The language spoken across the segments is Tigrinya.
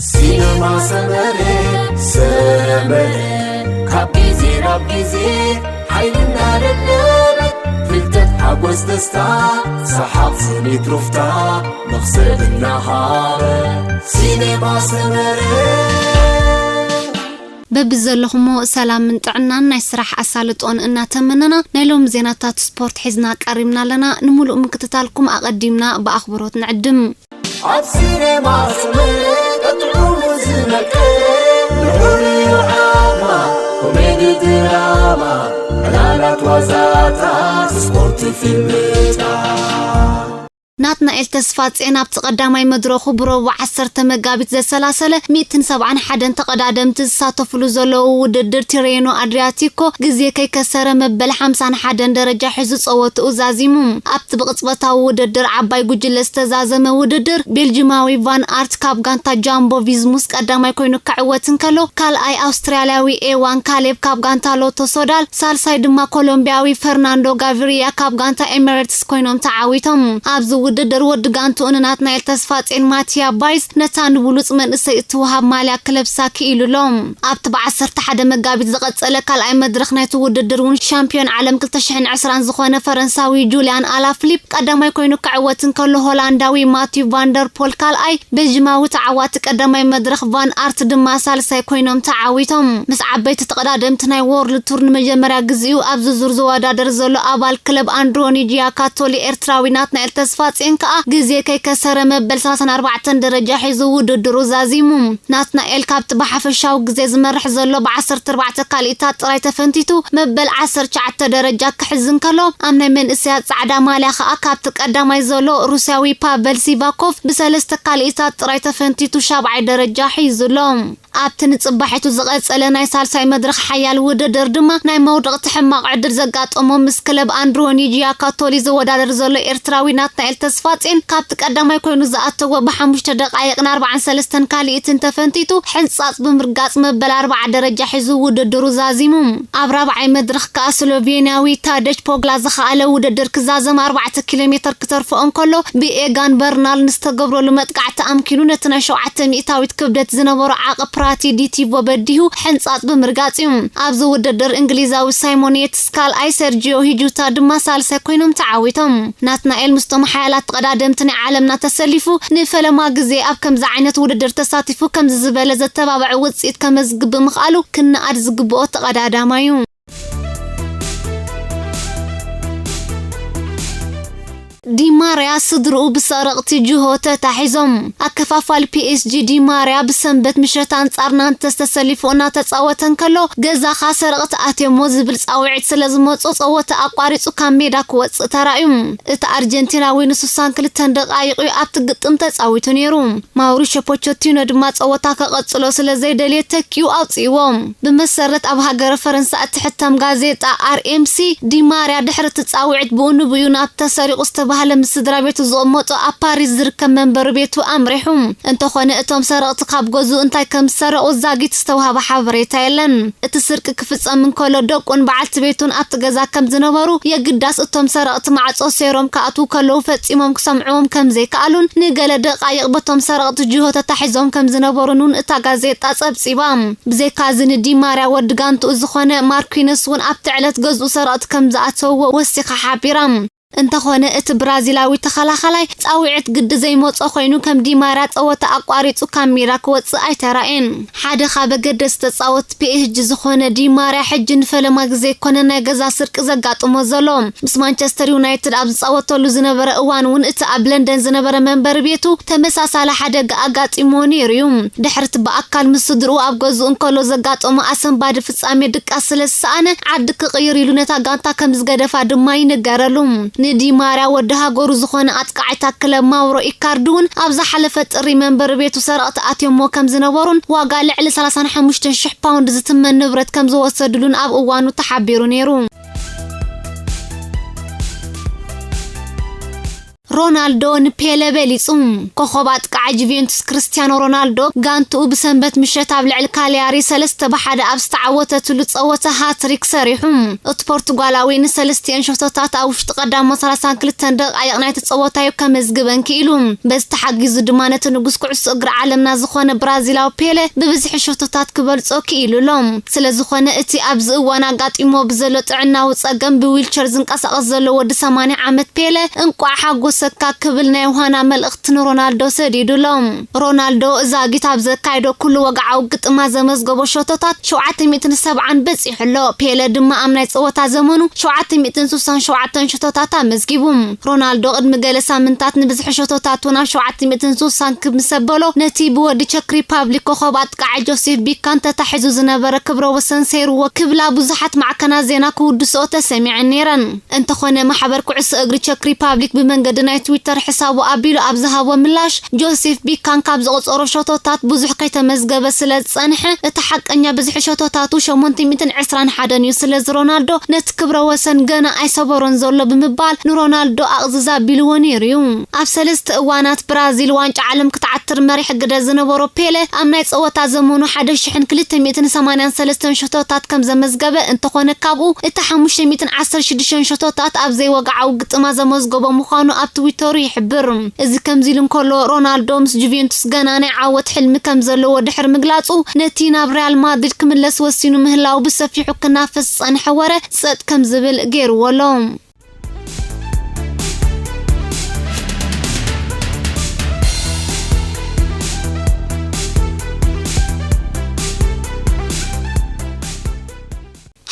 ሲነማ ሰመረ፣ ሰመረ፣ ካብ ግዜ ናብ ግዜ ሓይልና ለበበት። ፍልጠት፣ ሓጎስ፣ ደስታ፣ ሰሓቕ፣ ስኒት፣ ሩፍታ፣ መኽሰብ እናሃበ። ሲነማ ሰመረ። በብዘለኹሞ ሰላምን ጥዕናን ናይ ስራሕ ኣሳልጦን እናተመነና፣ ናይ ሎሚ ዜናታት ስፖርት ሒዝና ቀሪብና ኣለና። ንምሉእ ምክትታልኩም ኣቐዲምና ብኣኽብሮት ንዕድም። ኣብ ሲነማ ሰመረ ጥዑሙ ዝመቀረ፣ ንዑሪ ዓማ፣ ኮሜዲ ድራማ፣ ዕላላት ዋዛታት፣ ስፖርት ፊልምታት። ናትናኤል ተስፋጼን ኣብቲ ቀዳማይ መድረኹ ብረቡዕ ዓሰርተ መጋቢት ዘሰላሰለ ሚእትን ሰብዓን ሓደን ተቐዳደምቲ ዝሳተፉሉ ዘለዉ ውድድር ቲሬኖ ኣድሪያቲኮ ግዜ ከይከሰረ መበል ሓምሳን ሓደን ደረጃ ሒዙ ጸወትኡ ዛዚሙ። ኣብቲ ብቕጽበታዊ ውድድር ዓባይ ጉጅለ ዝተዛዘመ ውድድር ቤልጂማዊ ቫን ኣርት ካብ ጋንታ ጃምቦ ቪዝሙስ ቀዳማይ ኮይኑ ክዕወት እንከሎ፣ ካልኣይ ኣውስትራልያዊ ኤዋን ካሌብ ካብ ጋንታ ሎቶ ሶዳል፣ ሳልሳይ ድማ ኮሎምቢያዊ ፈርናንዶ ጋቪሪያ ካብ ጋንታ ኤሚሬትስ ኮይኖም ተዓዊቶም። ኣብዚ ውድድር ወዲ ጋንትኡ ንናትናኤል ተስፋጼን ማቲያ ባይስ ነታ ንብሉጽ መንእሰይ እትወሃብ ማልያ ክለብሳ ክኢሉ ኣሎ። ኣብቲ ብዓሰርተ ሓደ መጋቢት ዝቐጸለ ካልኣይ መድረኽ ናይቲ ውድድር እውን ሻምፒዮን ዓለም ክልተ ሽሕን ዕስራን ዝኾነ ፈረንሳዊ ጁልያን ኣላፍሊፕ ቀዳማይ ኮይኑ ክዕወት እንከሎ፣ ሆላንዳዊ ማቲው ቫንደር ፖል ካልኣይ፣ ቤልጂማዊ ተዓዋቲ ቀዳማይ መድረኽ ቫን ኣርት ድማ ሳልሳይ ኮይኖም ተዓዊቶም። ምስ ዓበይቲ ተቐዳደምቲ ናይ ዎርልድ ቱር ንመጀመርያ ግዜኡ ኣብዚ ዙር ዝወዳደር ዘሎ ኣባል ክለብ ኣንድሮኒ ጂያካቶሊ ኤርትራዊ ናትናኤል ተስፋጼን ከኣ ግዜ ከይከሰረ መበል ሰላሳን ኣርባዕተን ደረጃ ሒዙ ውድድሩ ዛዚሙ። ናትናኤል ካብቲ ብሓፈሻዊ ግዜ ዝመርሕ ዘሎ ብዓሰርተ ኣርባዕተ ካልኢታት ጥራይ ተፈንቲቱ መበል ዓሰርተ ትሽዓተ ደረጃ ክሕዝ እንከሎ፣ ኣብ ናይ መንእሰያት ጻዕዳ ማልያ ከኣ ካብቲ ቀዳማይ ዘሎ ሩስያዊ ፓቨል ሲቫኮቭ ብሰለስተ ካልኢታት ጥራይ ተፈንቲቱ ሻብዓይ ደረጃ ሒዙ ኣሎ። ኣብቲ ንጽባሒቱ ዝቐጸለ ናይ ሳልሳይ መድረኽ ሓያል ውድድር ድማ ናይ መውደቕቲ ሕማቕ ዕድል ዘጋጠሞ ምስ ክለብ ኣንድሮኒ ጂያካቶሊ ዝወዳደር ዘሎ ኤርትራዊ ናትናኤል ተስፋጼን ካብቲ ቀዳማይ ኮይኑ ዝኣተዎ ብሓሙሽተ ደቓይቕን ኣርባዓን ሰለስተን ካልኢትን ተፈንቲቱ ሕንጻጽ ብምርጋጽ መበል ኣርብዓ ደረጃ ሒዙ ውድድሩ ዛዚሙ። ኣብ ራብዓይ መድረኽ ከኣ ስሎቬንያዊ ታደጅ ፖግላ ዝኸኣለ ውድድር ክዛዘም ኣርባዕተ ኪሎ ሜተር ክተርፎ እንከሎ፣ ብኤጋን በርናል ንዝተገብረሉ መጥቃዕቲ ኣምኪኑ ነቲ ናይ ሸውዓተ ሚእታዊት ክብደት ዝነበሮ ዓቐ ፕራቲ ዲቲቮ በዲሁ ሕንጻጽ ብምርጋጽ እዩ። ኣብዚ ውድድር እንግሊዛዊ ሳይሞን የትስ ካልኣይ፣ ሰርጂዮ ሂጁታ ድማ ሳልሳይ ኮይኖም ተዓዊቶም። ናትናኤል ምስቶም ሓያላት ተቐዳደምቲ ናይ ዓለምና ተሰሊፉ ንፈለማ ግዜ ኣብ ከምዚ ዓይነት ውድድር ተሳቲፉ ከምዚ ዝበለ ዘተባብዕ ውጽኢት ከመዝግብ ብምኽኣሉ ክነኣድ ዝግብኦ ተቐዳዳማይ እዩ። ዲማርያ ስድርኡ ብሰረቕቲ ጅሆ ተታሒዞም። ኣከፋፋሊ ፒኤስጂ ዲማርያ ብሰንበት ምሸት ኣንጻር ናንተስ ተሰሊፉ እናተጻወተ እንከሎ፣ ገዛኻ ሰረቕቲ ኣትዮሞ ዝብል ጻውዒት ስለ ዝመጾ ጸወታ ኣቋሪጹ ካብ ሜዳ ክወጽእ ተራእዩ። እቲ ኣርጀንቲናዊ ንስሳን ክልተን ደቓይቕ እዩ ኣብቲ ግጥም ተጻዊቱ ነይሩ። ማውሪሾ ፖቸቲኖ ድማ ጸወታ ከቐጽሎ ስለ ዘይደልየ ተኪኡ ኣውጽእዎ። ብመሰረት ኣብ ሃገረ ፈረንሳ እትሕተም ጋዜጣ ኣርኤምሲ፣ ዲማርያ ድሕሪ እቲ ጻውዒት ብኡ ንብኡ ናብ ተሰሪቑ ዝተባህለ ምስ ስድራ ቤቱ ዝቕመጦ ኣብ ፓሪስ ዝርከብ መንበሪ ቤቱ ኣምሪሑ። እንተኾነ እቶም ሰረቕቲ ካብ ገዝኡ እንታይ ከም ዝሰረቑ ዛጊት ዝተዋህበ ሓበሬታ የለን። እቲ ስርቂ ክፍጸም እንከሎ ደቁን በዓልቲ ቤቱን ኣብቲ ገዛ ከም ዝነበሩ፣ የግዳስ እቶም ሰረቕቲ ማዕጾ ሰይሮም ክኣትዉ ከለዉ ፈጺሞም ክሰምዕዎም ከም ዘይከኣሉን ንገለ ደቓይቕ በቶም ሰረቕቲ ጅሆ ተታሒዞም ከም ዝነበሩን እውን እታ ጋዜጣ ጸብጺባ። ብዘይካዚ ንዲማርያ ወዲ ጋንትኡ ዝኾነ ማርኪነስ እውን ኣብቲ ዕለት ገዝኡ ሰረቕቲ ከም ዝኣተውዎ ወሲኻ ሓቢራ። እንተኾነ እቲ ብራዚላዊ ተኸላኻላይ ጻውዒት ግዲ ዘይመጾ ኮይኑ ከም ዲማርያ ጸወታ ኣቋሪጹ ካብ ሜዳ ክወጽእ ኣይተራእየን። ሓደ ካብ ኣገደስቲ ተጻወትቲ ፒኤስጂ ዝኾነ ዲማርያ ሕጂ ንፈለማ ግዜ ኣይኮነ ናይ ገዛ ስርቂ ዘጋጥሞ ዘሎ። ምስ ማንቸስተር ዩናይትድ ኣብ ዝጻወተሉ ዝነበረ እዋን እውን እቲ ኣብ ለንደን ዝነበረ መንበሪ ቤቱ ተመሳሳሊ ሓደጋ ኣጋጢሞ ነይሩ እዩ። ድሕሪ እቲ ብኣካል ምስ ስድርኡ ኣብ ገዝኡ እንከሎ ዘጋጠሞ ኣሰንባዲ ፍጻሜ ድቃስ ስለ ዝሰኣነ ዓዲ ክቕይር ኢሉ ነታ ጋንታ ከም ዝገደፋ ድማ ይንገረሉ። ንዲማርያ ወዲ ሃገሩ ዝኾነ ኣጥቃዒታ ክለብ ማውሮ ኢካርዲ እውን ኣብ ዝሓለፈ ጥሪ መንበሪ ቤቱ ሰረቕቲ ኣትዮሞ ከም ዝነበሩን ዋጋ ልዕሊ ሰላሳን ሓሙሽተን ሽሕ ፓውንድ ዝትመን ንብረት ከም ዝወሰድሉን ኣብ እዋኑ ተሓቢሩ ነይሩ። ሮናልዶ ንፔለ በሊጹ። ኮኸብ ኣጥቃዓይ ጁቬንቱስ ክርስቲያኖ ሮናልዶ ጋንትኡ ብሰንበት ምሸት ኣብ ልዕሊ ካሊያሪ ሰለስተ ብሓደ ኣብ ዝተዓወተትሉ ጸወታ ሃትሪክ ሰሪሑ። እቲ ፖርቱጋላዊ ንሰለስቲኤን ሸቶታት ኣብ ውሽጢ ቀዳሞት ሰላሳን ክልተን ደቃይቕ ናይቲ ጸወታ እዩ ከመዝግበን ክኢሉ። በዚ ተሓጊዙ ድማ ነቲ ንጉስ ኩዕሶ እግሪ ዓለምና ዝኾነ ብራዚላዊ ፔለ ብብዝሒ ሸቶታት ክበልጾ ክኢሉ ኣሎ። ስለ ዝኾነ እቲ ኣብዚ እዋን ኣጋጢሞ ብዘሎ ጥዕናዊ ጸገም ብዊልቸር ዝንቀሳቐስ ዘሎ ወዲ ሰማንያ ዓመት ፔለ እንቋዕ ሓጎሰካ ክብል ናይ ዮሃና መልእኽቲ ንሮናልዶ ሰዲዱ ኣሎ። ሮናልዶ ዛጊት ኣብ ዘካየዶ ኩሉ ወግዓዊ ግጥማት ዘመዝገቦ ሸቶታት ሸውዓተ ሚእትን ሰብዓን በጺሑ ኣሎ። ፔለ ድማ ኣብ ናይ ጸወታ ዘመኑ ሸውዓተ ሚእትን ስሳን ሸውዓተን ሸቶታት ኣመዝጊቡ። ሮናልዶ ቅድሚ ገለ ሳምንታት ንብዝሒ ሸቶታቱ ናብ ሸውዓተ ሚእትን ስሳን ክምሰበሎ ነቲ ብወዲ ቸክ ሪፓብሊክ ኮኸብ ኣጥቃዓይ ጆሴፍ ቢካን ተታሒዙ ዝነበረ ክብረ ወሰን ሰይርዎ ክብላ ብዙሓት ማዕከናት ዜና ክውድስኦ ተሰሚዐን ነይረን። እንተኾነ ማሕበር ኩዕሶ እግሪ ቸክ ሪፓብሊክ ብመንገዲ ናይ ትዊተር ሕሳቡ ኣቢሉ ኣብ ዝሃቦ ምላሽ ጆሴፍ ቢካን ካብ ዘቑጸሮ ሸቶታት ብዙሕ ከይተመዝገበ ስለ ዝጸንሐ እቲ ሓቀኛ ብዝሒ ሸቶታቱ ሸሞንተ ሚእትን ዕስራን ሓደን እዩ። ስለዚ ሮናልዶ ነቲ ክብረ ወሰን ገና ኣይሰበሮን ዘሎ ብምባል ንሮናልዶ ኣቕዝዝ ኣቢልዎ ነይሩ እዩ። ኣብ ሰለስተ እዋናት ብራዚል ዋንጫ ዓለም ክትዓትር መሪሕ ግደ ዝነበሮ ፔለ ኣብ ናይ ጸወታ ዘመኑ ሓደ ሽሕን ክልተ ሚእትን ሰማንያን ሰለስተን ሸቶታት ከም ዘመዝገበ እንተኾነ ካብኡ እቲ ሓሙሽተ ሚእትን ዓሰርተ ሽዱሽተን ሸቶታት ኣብ ዘይወግዓዊ ግጥማ ዘመዝገቦ ምዃኑ ኣብ ትዊተሩ ይሕብር። እዚ ከምዚ ኢሉ እንከሎ ሮናልዶ ምስ ጁቬንቱስ ገና ናይ ዓወት ሕልሚ ከም ዘለዎ ድሕሪ ምግላጹ ነቲ ናብ ሪያል ማድሪድ ክምለስ ወሲኑ ምህላው ብሰፊሑ ክናፈስ ዝጸንሐ ወረ ጸጥ ከም ዝብል ገይርዎ ኣሎ።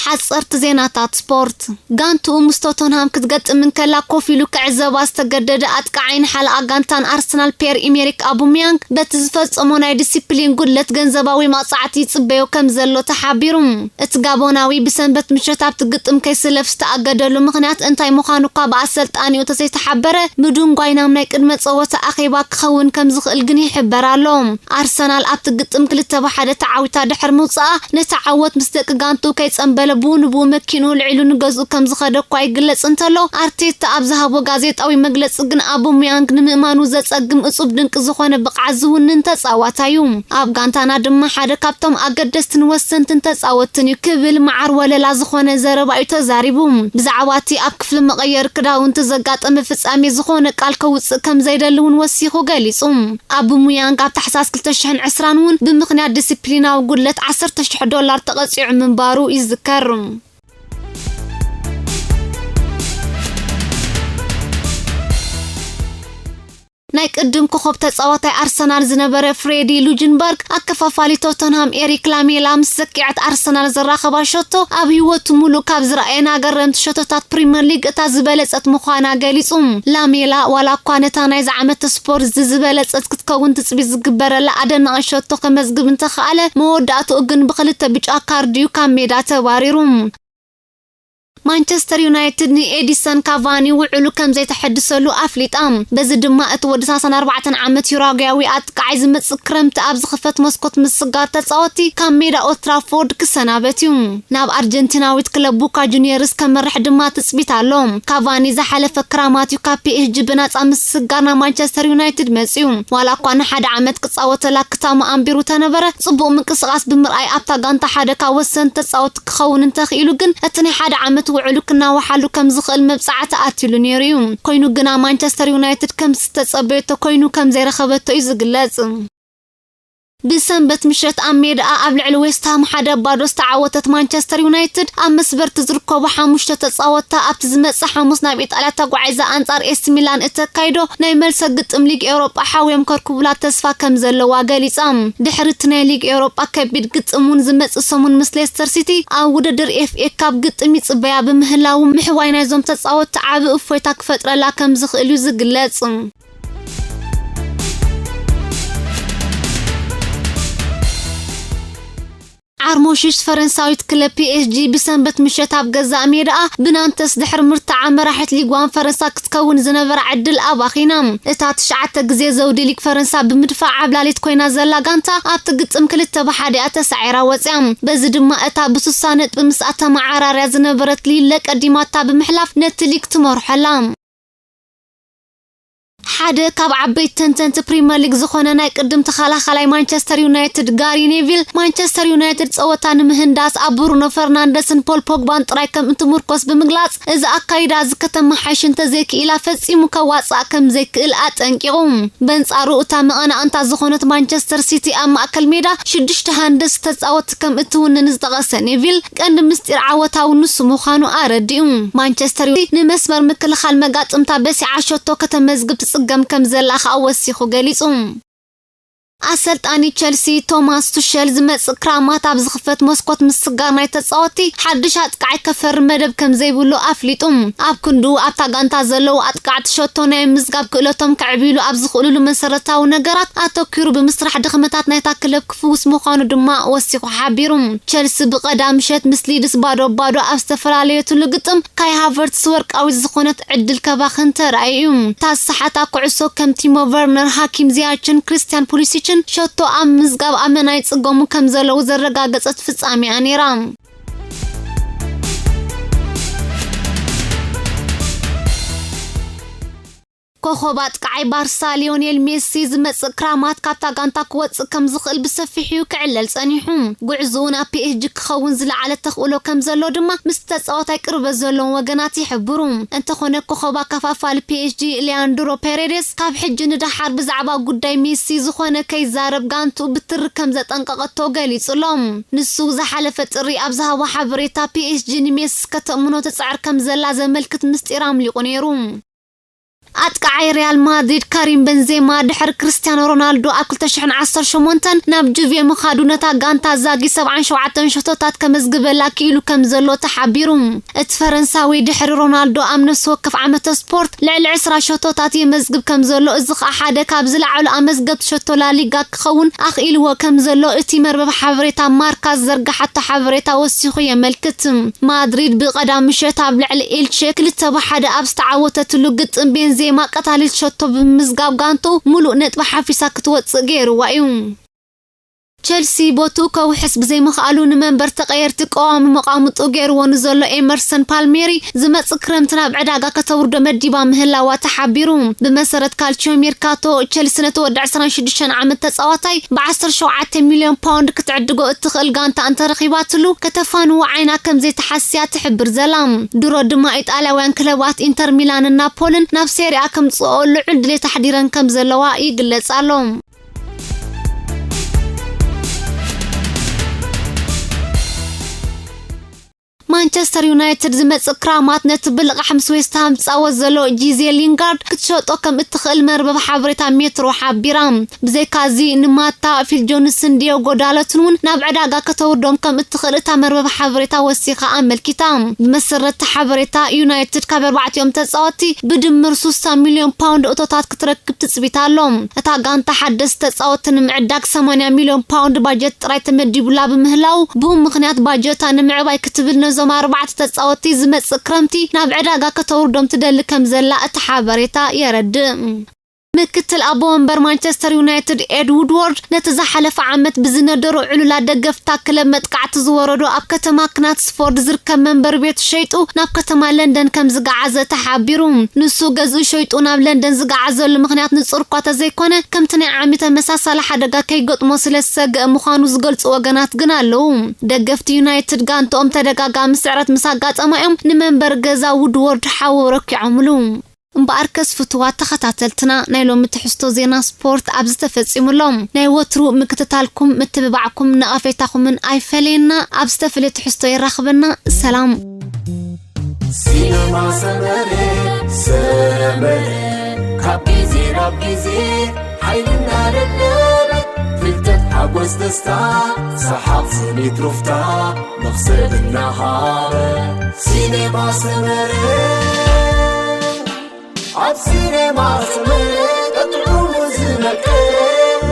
ሓጸርቲ ዜናታት ስፖርት። ጋንትኡ ምስ ቶተንሃም ክትገጥም እንከላ ኮፍ ኢሉ ክዕዘባ ዝተገደደ ኣጥቃዓይን ሓለቓ ጋንታን ኣርሰናል ፒየር ኢሜሪክ ኣቡሚያንግ በቲ ዝፈጸሞ ናይ ዲሲፕሊን ጉድለት ገንዘባዊ መቕጻዕቲ ይጽበዮ ከም ዘሎ ተሓቢሩ። እቲ ጋቦናዊ ብሰንበት ምሸት ኣብቲ ግጥም ከይስለፍ ዝተኣገደሉ ምኽንያት እንታይ ምዃኑ እኳ ብኣሰልጣኒኡ ተዘይተሓበረ፣ ምድንጓይ ናብ ናይ ቅድመ ጸወታ ኣኼባ ክኸውን ከም ዝኽእል ግን ይሕበር ኣሎ። ኣርሰናል ኣብቲ ግጥም ክልተ ብሓደ ተዓዊታ ድሕሪ ምውጻኣ፣ ነቲ ዓወት ምስ ደቂ ጋንቱ ከይጸንበለ ብኡ ንብኡ መኪንኡ ልዒሉ ንገዝኡ ከም ዝኸደ እኳ ይግለጽ እንተሎ፣ ኣርቴታ ኣብ ዝሃቦ ጋዜጣዊ መግለጺ ግን ኣቡሚያንግ ንምእማኑ ዘጸግም እጹብ ድንቂ ዝኾነ ብቕዓት ዝውንን ተጻዋታይ እዩ። ኣብ ጋንታና ድማ ሓደ ካብቶም ኣገደስትን ወሰንትን ተጻወትን እዩ ክብል መዓር ወለላ ዝኾነ ዘረባ እዩ ተዛሪቡ። ብዛዕባ እቲ ኣብ ክፍሊ መቐየሪ ክዳውንቲ ዘጋጠመ ፍጻሜ ዝኾነ ቃል ከውጽእ ከም ዘይደሊ እውን ወሲኹ ገሊጹ። ኣቡሙያንግ ኣብ ታሕሳስ ክልተ ሽሕን ዕስራን እውን ብምኽንያት ዲሲፕሊናዊ ጉድለት ዓሰርተ ሽሕ ዶላር ተቐጺዑ ምንባሩ ይዝከር። ናይ ቅድም ኮኸብ ተጻዋታይ ኣርሰናል ዝነበረ ፍሬዲ ሉጅንበርግ፣ ኣከፋፋሊ ቶተንሃም ኤሪክ ላሜላ ምስ ዘኪዐት ኣርሰናል ዘራኸባ ሸቶ ኣብ ህይወቱ ሙሉእ ካብ ዝረኣየን ኣገረምቲ ሸቶታት ፕሪምየር ሊግ እታ ዝበለጸት ምዃና ገሊጹ። ላሜላ ዋላ እኳ ነታ ናይዚ ዓመት ስፖርትስ ዝበለጸት ክትከውን ትጽቢት ዝግበረላ ኣደናቒ ሸቶ ከመዝግብ እንተኸኣለ፣ መወዳእትኡ ግን ብኽልተ ብጫ ካርድ እዩ ካብ ሜዳ ተባሪሩ። ማንቸስተር ዩናይትድ ንኤዲሰን ካቫኒ ውዕሉ ከም ዘይተሐድሰሉ ኣፍሊጣ። በዚ ድማ እቲ ወዲ ሰላሳን ኣርባዕተን ዓመት ዩራጓያዊ ኣጥቃዓይ ዝመጽእ ክረምቲ ኣብ ዝኽፈት መስኮት ምስጋር ተጻወትቲ ካብ ሜዳ ኦልትራፎርድ ክሰናበት እዩ። ናብ ኣርጀንቲናዊት ክለብ ቦካ ጁኒየርስ ከመርሕ ድማ ትጽቢት ኣሎ። ካቫኒ ዝሓለፈ ክራማት እዩ ካብ ፒኤስጂ ብናጻ ምስጋር ናብ ማንቸስተር ዩናይትድ መጽዩ። ዋላ እኳ ንሓደ ዓመት ክጻወተላ ክታሙ ኣንቢሩ ተነበረ፣ ጽቡቕ ምንቅስቓስ ብምርኣይ ኣብታ ጋንታ ሓደ ካብ ወሰንቲ ተጻወትቲ ክኸውን እንተኽኢሉ ግን፣ እቲ ናይ ሓደ ዓመት ውዕሉ ክናዋሓሉ ከም ዝኽእል መብጻዕቲ ኣትዩሉ ነይሩ እዩ። ኮይኑ ግና፣ ማንቸስተር ዩናይትድ ከም ዝተጸበየቶ ኮይኑ ከም ዘይረኸበቶ እዩ ዝግለጽ። ብሰንበት ምሸት ኣብ ሜዳኣ ኣብ ልዕሊ ዌስትሃም ሓደ ባዶ ዝተዓወተት ማንቸስተር ዩናይትድ፣ ኣብ መስበርቲ ዝርከቡ ሓሙሽተ ተጻወትታ ኣብቲ ዝመጽእ ሓሙስ ናብ ኢጣልያ ተጓዒዛ ኣንጻር ኤሲ ሚላን እተካይዶ ናይ መልሰ ግጥም ሊግ ኤውሮጳ ሓውዮም ከርክቡላ ተስፋ ከም ዘለዋ ገሊጻ። ድሕሪ እቲ ናይ ሊግ ኤውሮጳ ከቢድ ግጥም እውን ዝመጽእ ሰሙን ምስ ሌስተር ሲቲ ኣብ ውድድር ኤፍኤ ካፕ ግጥም ይጽበያ ብምህላዉ፣ ምሕዋይ ናይዞም ተጻወትቲ ዓቢ እፎይታ ክፈጥረላ ከም ዝኽእል እዩ ዝግለጽ። ዓርሞሽሽ ፈረንሳዊት ክለብ ፒኤስጂ ብሰንበት ምሸት ኣብ ገዛእ ሜዳኣ ብናንተስ ድሕሪ ምርታዓ መራሒት ሊግ ዋን ፈረንሳ ክትከውን ዝነበራ ዕድል ኣባኺና። እታ ትሽዓተ ግዜ ዘውዲ ሊግ ፈረንሳ ብምድፋእ ዓብላሊት ኮይና ዘላ ጋንታ ኣብቲ ግጥም ክልተ ብሓደ እያ ተሳዒራ ወፂኣ። በዚ ድማ እታ ብስሳ ነጥቢ ምስኣ ተመዓራርያ ዝነበረት ሊለ ቀዲማታ ብምሕላፍ ነቲ ሊግ ትመርሖ ኣላ። ሓደ ካብ ዓበይቲ ተንተንቲ ፕሪመር ሊግ ዝኾነ ናይ ቅድም ተኸላኻላይ ማንቸስተር ዩናይትድ ጋሪ ኔቪል፣ ማንቸስተር ዩናይትድ ጸወታ ንምህንዳስ ኣብ ብሩኖ ፈርናንደስን ፖል ፖግባን ጥራይ ከም እንትምርኮስ ብምግላጽ፣ እዚ ኣካይዳ እዚ ከተመሓይሽ እንተዘይክኢላ ፈጺሙ ከዋጽኣ ከም ዘይክእል ኣጠንቂቑ። በንጻሩ እታ መቐናቕንታ ዝኾነት ማንቸስተር ሲቲ ኣብ ማእከል ሜዳ ሽዱሽተ ሃንደስ ተጻወቲ ከም እትውንን ዝጠቐሰ ኔቪል፣ ቀንዲ ምስጢር ዓወታዊ ንሱ ምዃኑ ኣረዲኡ። ማንቸስተር ዩናይትድ ንመስመር ምክልኻል መጋጥምታ በሲዓ ሸቶ ከተመዝግብ ትጽገም ከም ዘላ ከኣ ወሲኹ ገሊጹ። ኣሰልጣኒ ቸልሲ ቶማስ ቱሸል ዝመጽእ ክራማት ኣብ ዝኽፈት መስኮት ምስጋር ናይ ተጻወቲ ሓድሽ ኣጥቃዓይ ከፈርም መደብ ከም ዘይብሉ ኣፍሊጡ። ኣብ ክንድኡ ኣብታ ጋንታ ዘለዉ ኣጥቃዕቲ ሸቶ ናይ ምዝጋብ ክእለቶም ከዕብይሉ ኣብ ዝኽእልሉ መሰረታዊ ነገራት ኣተኪሩ ብምስራሕ ድኽመታት ናይታ ክለብ ክፍውስ ምዃኑ ድማ ወሲኹ ሓቢሩ። ቸልሲ ብቐዳም ምሸት ምስ ሊድስ ባዶ ባዶ ኣብ ዝተፈላለየትሉ ግጥም ካይ ሃቨርትስ ወርቃዊት ዝኾነት ዕድል ከባኽን ተራእዩ እዩ። እታ ዝሰሓታ ኩዕሶ ከም ቲሞ ቨርነር፣ ሃኪም ዚያችን ክሪስቲያን ፑሊሲችን ሸቶ ኣብ ምዝጋብ ኣመና ይጽገሙ ከም ዘለዉ ዘረጋገጸት ፍጻሜ እያ ነይራ። ኮኾብ ኣጥቃዓይ ባርሳ ሊዮኔል ሜሲ ዝመጽእ ክራማት ካብታ ጋንታ ክወጽእ ከም ዝኽእል ብሰፊሑ እዩ ክዕለል ጸኒሑ። ጉዕዞኡ ናብ ፒ ኤስ ጂ ክኸውን ዝለዓለ ተኽእሎ ከም ዘሎ ድማ ምስ ተጻዋታይ ቅርበት ዘለዎም ወገናት ይሕብሩ። እንተኾነ ኮኾብ ኣከፋፋሊ ፒ ኤስ ጂ ሊያንድሮ ፔሬዴስ ካብ ሕጂ ንደሓር ብዛዕባ ጉዳይ ሜሲ ዝኾነ ከይዛረብ ጋንትኡ ብትሪ ከም ዘጠንቀቐቶ ገሊጹ ኣሎ። ንሱ ዝሓለፈ ጥሪ ኣብ ዝሃቦ ሓበሬታ ፒ ኤስ ጂ ንሜሲ ከተእምኖ ትጽዕር ከም ዘላ ዘመልክት ምስጢር ኣምሊቑ ነይሩ። ኣጥቃዓይ ሪያል ማድሪድ ካሪም በንዜማ ድሕሪ ክርስቲያኖ ሮናልዶ ኣብ ክልተ ሽሕን ዓሰርተ ሸሞንተን ናብ ጁቬ ምኻዱ ነታ ጋንታ ዛጊ ሰብዓን ሸውዓተን ሸቶታት ከመዝግበላ ክኢሉ ከም ዘሎ ተሓቢሩ። እቲ ፈረንሳዊ ድሕሪ ሮናልዶ ኣብ ነፍሲ ወከፍ ዓመተ ስፖርት ልዕሊ ዕስራ ሸቶታት የመዝግብ ከም ዘሎ፣ እዚ ኸኣ ሓደ ካብ ዝለዓሉ ኣመዝገብቲ ሸቶ ላሊጋ ክኸውን ኣኽኢልዎ ከም ዘሎ እቲ መርበብ ሓበሬታ ማርካ ዝዘርግሓቶ ሓበሬታ ወሲኹ የመልክት። ማድሪድ ብቐዳም ምሸት ኣብ ልዕሊ ኤልቼ ክልተ ብሓደ ኣብ ዝተዓወተትሉ ግጥም ቤንዜማ ቀታሊት ሸቶ ብምምዝጋብ ጋንቱ ሙሉእ ነጥቢ ሓፊሳ ክትወጽእ ገይርዋ እዩ። ቸልሲ ቦትኡ ከውሕስ ብዘይምኽኣሉ ንመንበር ተቐየርቲ ቀዋሚ መቓምጡ ገይርዎ ንዘሎ ኤመርሰን ፓልሜሪ ዝመጽእ ክረምቲ ናብ ዕዳጋ ከተውርዶ መዲባ ምህላዋ ተሓቢሩ። ብመሰረት ካልቺዮ ሜርካቶ፣ ቸልሲ ነቲ ወዲ ዕስራን ሽዱሽተን ዓመት ተጻዋታይ ብ ዓሰርተ ሸውዓተ ሚልዮን ፓውንድ ክትዕድጎ እትኽእል ጋንታ እንተረኺባትሉ፣ ከተፋንዎ ዓይና ከም ዘይትሓስያ ትሕብር ዘላ። ድሮ ድማ ኢጣልያውያን ክለባት ኢንተር ሚላንን ናፖልን ናብ ሴሪኣ ከምጽኦ ልዑል ድሌት ኣሕዲረን ከም ዘለዋ ይግለጽ ኣሎ። ማንቸስተር ዩናይትድ ዝመጽእ ክራማት ነቲ ብልቓሕ ምስ ዌስትሃም ዝጻወት ዘሎ ጂዜ ሊንጋርድ ክትሸጦ ከም እትኽእል መርበብ ሓበሬታ ሜትሮ ሓቢራ። ብዘይካዚ ንማታ፣ ፊል ጆንስን ዲዮጎ ዳሎትን እውን ናብ ዕዳጋ ከተውርዶም ከም እትኽእል እታ መርበብ ሓበሬታ ወሲኻ ኣመልኪታ። ብመሰረት እቲ ሓበሬታ ዩናይትድ ካብ ኣርባዕቲኦም ተጻወትቲ ብድምር ስሳ ሚልዮን ፓውንድ እቶታት ክትረክብ ትጽቢት ኣሎ። እታ ጋንታ ሓደስቲ ተጻወትቲ ንምዕዳግ ሰማንያ ሚልዮን ፓውንድ ባጀት ጥራይ ተመዲቡላ ብምህላው፣ ብኡ ምኽንያት ባጀታ ንምዕባይ ክትብል ነዞም ኣርባዕተ ተጻወትቲ ዝመጽእ ክረምቲ ናብ ዕዳጋ ከተውርዶም ትደሊ ከም ዘላ እቲ ሓበሬታ የረድእ። ምክትል ኣቦ ወንበር ማንቸስተር ዩናይትድ ኤድ ውድወርድ ነቲ ዝሓለፈ ዓመት ብዝነደሮ ዕሉላት ደገፍታ ክለብ መጥቃዕቲ ዝወረዶ ኣብ ከተማ ክናትስፎርድ ዝርከብ መንበሪ ቤቱ ሸይጡ ናብ ከተማ ለንደን ከም ዝገዓዘ ተሓቢሩ። ንሱ ገዝኡ ሸይጡ ናብ ለንደን ዝገዓዘሉ ምኽንያት ንጹር እኳ ተዘይኮነ፣ ከምቲ ናይ ዓሚ ተመሳሳሊ ሓደጋ ከይገጥሞ ስለ ዝሰግአ ምዃኑ ዝገልጹ ወገናት ግን ኣለዉ። ደገፍቲ ዩናይትድ ጋንትኦም ተደጋጋሚ ስዕረት ምስ ኣጋጠማ እዮም ንመንበሪ ገዛ ውድወርድ ሓዊ ረኪዖምሉ። እምበኣርከስ ፍቱዋት ተኸታተልትና፣ ናይ ሎሚ ትሕዝቶ ዜና ስፖርት ኣብዚ ተፈጺሙ ኣሎ። ናይ ወትሩ ምክትታልኩም፣ ምትብባዕኩም፣ ነቐፌታኹምን ኣይፈለየና። ኣብ ዝተፈለየ ትሕዝቶ የራኽበና። ሰላም። ሲነማ ሰመረ፣ ሰመረ፣ ካብ ግዜ ናብ ግዜ ሓይልና ደለበ፣ ፍልጠት፣ ሓጎስ፣ ደስታ፣ ሰሓቕ፣ ስኒት፣ ሩፍታ፣ መኽሰብ እናሃበ። ሲነማ ሰመረ፣ ኣብ ሲነማ ሰመረ፣ ጥዑሙ ዝመቀረ፣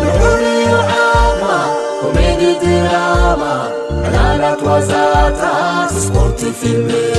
ልዑል እዩ ዓቕማ፣ ኮሜዲ፣ ድራማ፣ ዕላላት፣ ዋዛታት፣ ስፖርት፣ ፊልም፣